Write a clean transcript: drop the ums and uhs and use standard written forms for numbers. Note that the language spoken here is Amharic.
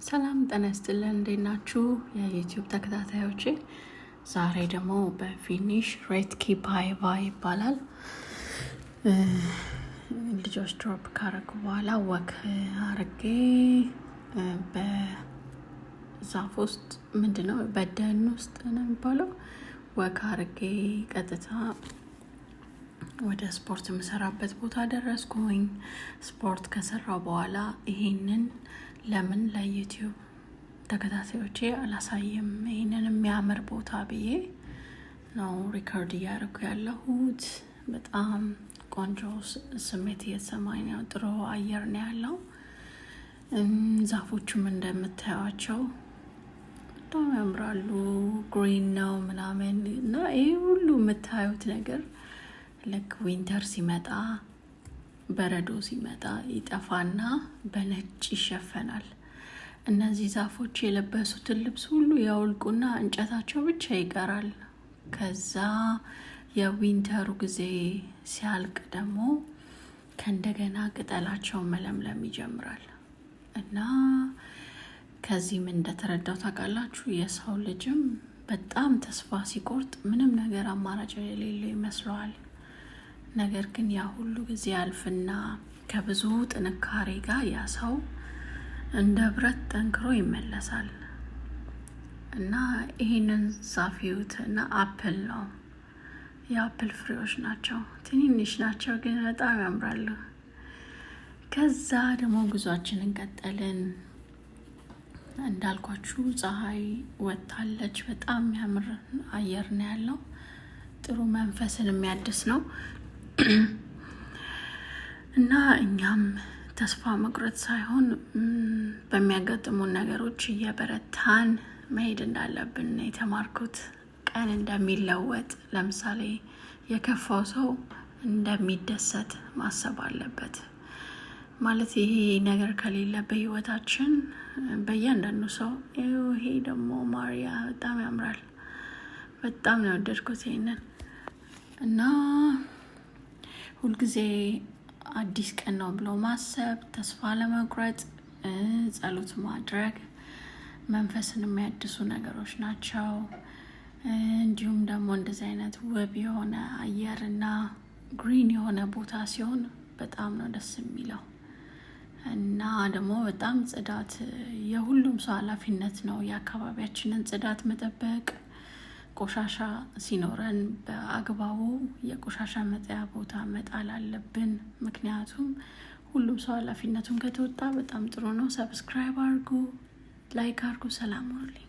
ሰላም ጤና ይስጥልን፣ እንዴት ናችሁ የ YouTube ተከታታዮቼ? ዛሬ ደግሞ በ Finnish retkipäivä ይባላል። ልጆች drop ካረኩ በኋላ walk አርጌ በዛፍ ውስጥ፣ ምንድን ነው፣ በደን ውስጥ ነው የሚባለው፣ walk አርጌ ቀጥታ ወደ ስፖርት የምሰራበት ቦታ ደረስኩኝ። ስፖርት ከሰራው በኋላ ይሄንን ለምን ለ YouTube ተከታታዮቼ አላሳይም፣ ይሄንን የሚያምር ቦታ ብዬ ነው record እያደረኩ ያለሁት። በጣም ቆንጆ ስሜት እየተሰማኝ ነው። ጥሩ አየር ነው ያለው። ዛፎቹም እንደምታዩቸው በጣም ያምራሉ። Green ነው ምናምን እና ይህ ሁሉ የምታዩት ነገር ልክ winter ሲመጣ፣ በረዶ ሲመጣ ይጠፋና በነጭ ይሸፈናል። እነዚህ ዛፎች የለበሱትን ልብስ ሁሉ ያወልቁና እንጨታቸው ብቻ ይቀራል። ከዛ የ winter ኡ ጊዜ ሲያልቅ ደግሞ ከእንደገና ቅጠላቸው መለምለም ይጀምራል። እና ከዚህም እንደተረዳው ታውቃላችሁ፣ የሰው ልጅም በጣም ተስፋ ሲቆርጥ ምንም ነገር አማራጭ የሌለው ይመስለዋል። ነገር ግን ያ ሁሉ ጊዜ ያልፍና ከብዙ ጥንካሬ ጋር ያ ሰው እንደ ብረት ጠንክሮ ይመለሳል። እና ይሄንን ዛፍ እዩት እና apple ነው፣ የ apple ፍሬዎች ናቸው። ትንንሽ ናቸው ግን በጣም ያምራሉ። ከዛ ደግሞ ጉዟችንን ቀጠልን። እንዳልኳችሁ ፀሐይ ወጥታለች። በጣም የሚያምር አየር ነው ያለው። ጥሩ መንፈስን የሚያድስ ነው። እና እኛም ተስፋ መቁረጥ ሳይሆን በሚያጋጥሙን ነገሮች እየበረታን መሄድ እንዳለብን የተማርኩት። ቀን እንደሚለወጥ፣ ለምሳሌ የከፋው ሰው እንደሚደሰት ማሰብ አለበት። ማለት ይሄ ነገር ከሌለ በህይወታችን በእያንዳንዱ ሰው፣ ይሄ ደግሞ ማርያ በጣም ያምራል። በጣም ነው የወደድኩት ይሄንን። እና ሁልጊዜ አዲስ ቀን ነው ብሎ ማሰብ፣ ተስፋ አለመቁረጥ፣ ጸሎት ማድረግ መንፈስን የሚያድሱ ነገሮች ናቸው። እንዲሁም ደግሞ እንደዚህ አይነት ውብ የሆነ አየር እና green የሆነ ቦታ ሲሆን በጣም ነው ደስ የሚለው። እና ደግሞ በጣም ጽዳት የሁሉም ሰው ኃላፊነት ነው። የአካባቢያችንን ጽዳት መጠበቅ፣ ቆሻሻ ሲኖረን በአግባቡ የቆሻሻ መጣያ ቦታ መጣል አለብን። ምክንያቱም ሁሉም ሰው ኃላፊነቱን ከተወጣ በጣም ጥሩ ነው። Subscribe አድርጉ፣ like አድርጉ። ሰላም ሁኑልኝ።